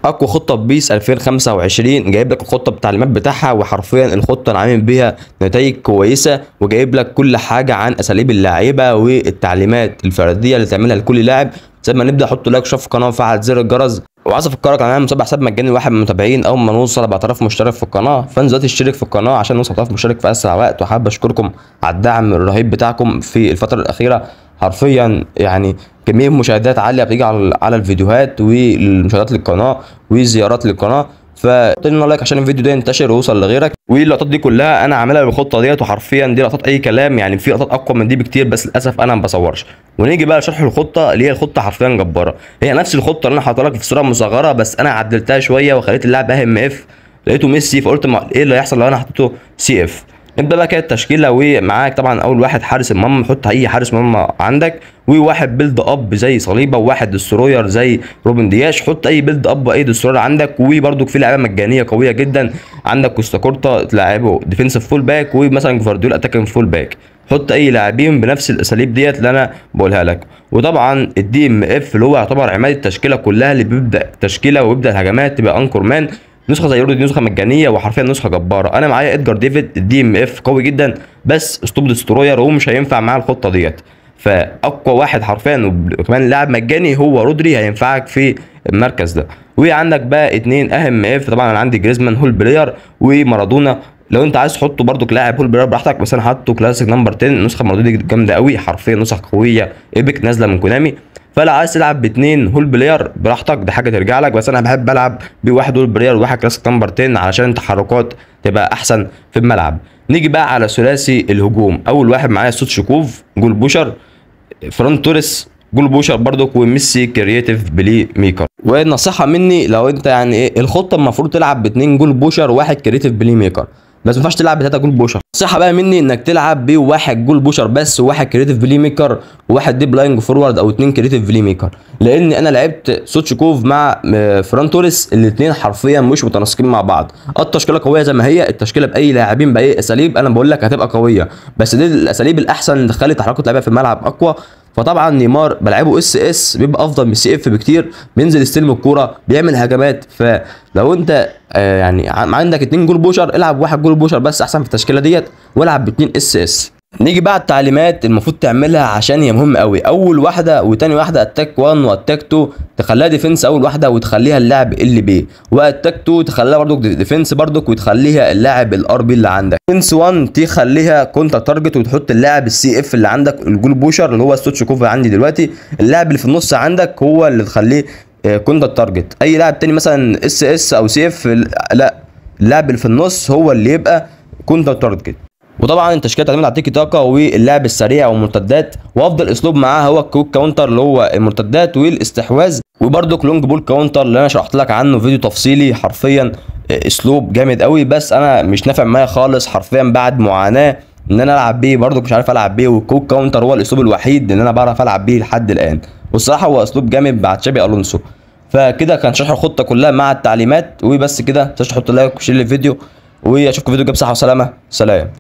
اقوى خطه بيس 2025. جايب لك الخطة بالتعليمات بتاعها، وحرفيا الخطة انا عامل بيها نتائج كويسة، وجايب لك كل حاجة عن اساليب اللعيبة والتعليمات الفردية اللي تعملها لكل لاعب. زي ما نبدا حط like، شوف القناة وفعل زر الجرس، وعايز افكرك انا عامل مسابقة حساب مجاني واحد من المتابعين، اول ما نوصل 4000 مشترك في القناة فانزل دلوقتي اشترك في القناة عشان نوصل 4000 مشترك في اسرع وقت. وحابب اشكركم على الدعم الرهيب بتاعكم في الفترة الاخيرة، حرفيا يعني كمية مشاهدات عالية بتيجي على الفيديوهات والمشاهدات للقناة وزيارات للقناة. فحط لنا like عشان الفيديو ده ينتشر ويوصل لغيرك. واللقطات دي كلها انا عاملها بالخطة ديت، وحرفيا دي لقطات اي كلام، يعني في لقطات اقوى من دي بكتير بس للاسف انا ما بصورش. ونيجي بقى لشرح الخطة اللي هي الخطة حرفيا جبارة، هي نفس الخطة اللي انا حاطها لك في الصورة المصغرة، بس انا عدلتها شوية وخليت اللاعب AMF، لقيته ميسي فقلت ما ايه اللي هيحصل لو انا حطيته CF. نبدا بقى كده التشكيلة، ومعاك طبعا اول واحد حارس المرمى، حط اي حارس مرمى عندك، وواحد build up زي صليبه، وواحد destroyer زي روبن دياش، حط اي build up واي destroyer عندك. وبرده في لعيبة مجانية قوية جدا، عندك كوستاكورتا تلعبه defensive full back، ومثلا جفارديول attacking full back، حط اي لاعبين بنفس الاساليب ديت اللي انا بقولها لك. وطبعا ال DMF اللي هو يعتبر عماد التشكيلة كلها، اللي بيبدا تشكيله ويبدا الهجمات تبقى anchor man. نسخه زي دي نسخه مجانية وحرفيا نسخه جبارة. انا معايا ادجار ديفيد ال DMF قوي جدا، بس اسلوب destroyer ومش هينفع معاه الخطة ديت. فاقوى واحد حرفيا وكمان لاعب مجاني هو رودري، هينفعك في المركز ده. وعندك بقى اتنين AMF، طبعا انا عندي جريزمان hole player ومارادونا، لو انت عايز تحطه برضو لاعب hole player براحتك، بس انا حاطه classic number 10. نسخه مارادونا دي جامدة قوي، حرفيا نسخه قوية epic نازله من كونامي. فلو عايز تلعب باثنين hole player براحتك، ده حاجة ترجع لك، بس انا بحب العب بواحد hole player وواحد classic number 10 علشان التحركات تبقى احسن في الملعب. نيجي بقى على ثلاثي الهجوم، اول واحد معايا سوتشيكوف goal poacher، فران توريس goal poacher برضك، وميسي creative playmaker. والنصيحة مني لو انت يعني ايه الخطة المفروض تلعب باثنين goal poacher وواحد creative playmaker، بس ما ينفعش تلعب بثلاثة goal poacher. نصيحة بقى مني انك تلعب بواحد goal poacher بس، وواحد creative playmaker، وواحد deep lying forward، او اثنين creative playmaker، لان انا لعبت سوتشيكوف مع فران توريس، الاثنين حرفيا مش متناسقين مع بعض. التشكيلة قوية زي ما هي، التشكيلة باي لاعبين باي اساليب انا بقول لك هتبقى قوية، بس دي الاساليب الاحسن اللي تخلي تحركات اللعيبة في الملعب اقوى. فطبعا نيمار بلعبه SS بيبقى افضل من CF بكتير، بينزل يستلم الكورة بيعمل هجمات. فلو انت يعني عندك اتنين goal poacher، العب واحد goal poacher بس احسن في التشكيلة ديت، والعب باتنين SS. نيجي بقى التعليمات المفروض تعملها عشان هي مهمة قوي. اول واحدة وتاني واحدة attack 1 و attack 2 تخليها defense اول واحدة وتخليها اللاعب LB، و attack 2 تخليها برضك defense برضك وتخليها اللاعب ال RB اللي عندك. defense 1 تخليها counter target وتحط اللاعب ال CF اللي عندك ال goal poacher اللي هو ستوتشكوف اللي عندي دلوقتي، اللاعب اللي في النص عندك هو اللي تخليه counter target. اي لاعب تاني مثلا SS او CF لا، اللاعب اللي في النص هو اللي يبقى counter target. وطبعا التشكيلة تعتمد على التيكي تاكا واللعب السريع والمرتدات، وافضل اسلوب معاها هو ال quick counter اللي هو المرتدات والاستحواذ، وبرده long ball counter اللي انا شرحت لك عنه فيديو تفصيلي. حرفيا اسلوب جامد قوي، بس انا مش نافع معايا خالص حرفيا بعد معاناة ان انا العب بيه، برده مش عارف العب بيه. وال quick counter هو الاسلوب الوحيد اللي انا بعرف العب بيه لحد الان، والصراحة هو اسلوب جامد بعد تشابي الونسو. فكده كان شرح الخطة كلها مع التعليمات، وبس كده. متنساش تحط like و share للفيديو، واشوفكم فيديو جاي بصحة وسلامه. سلام.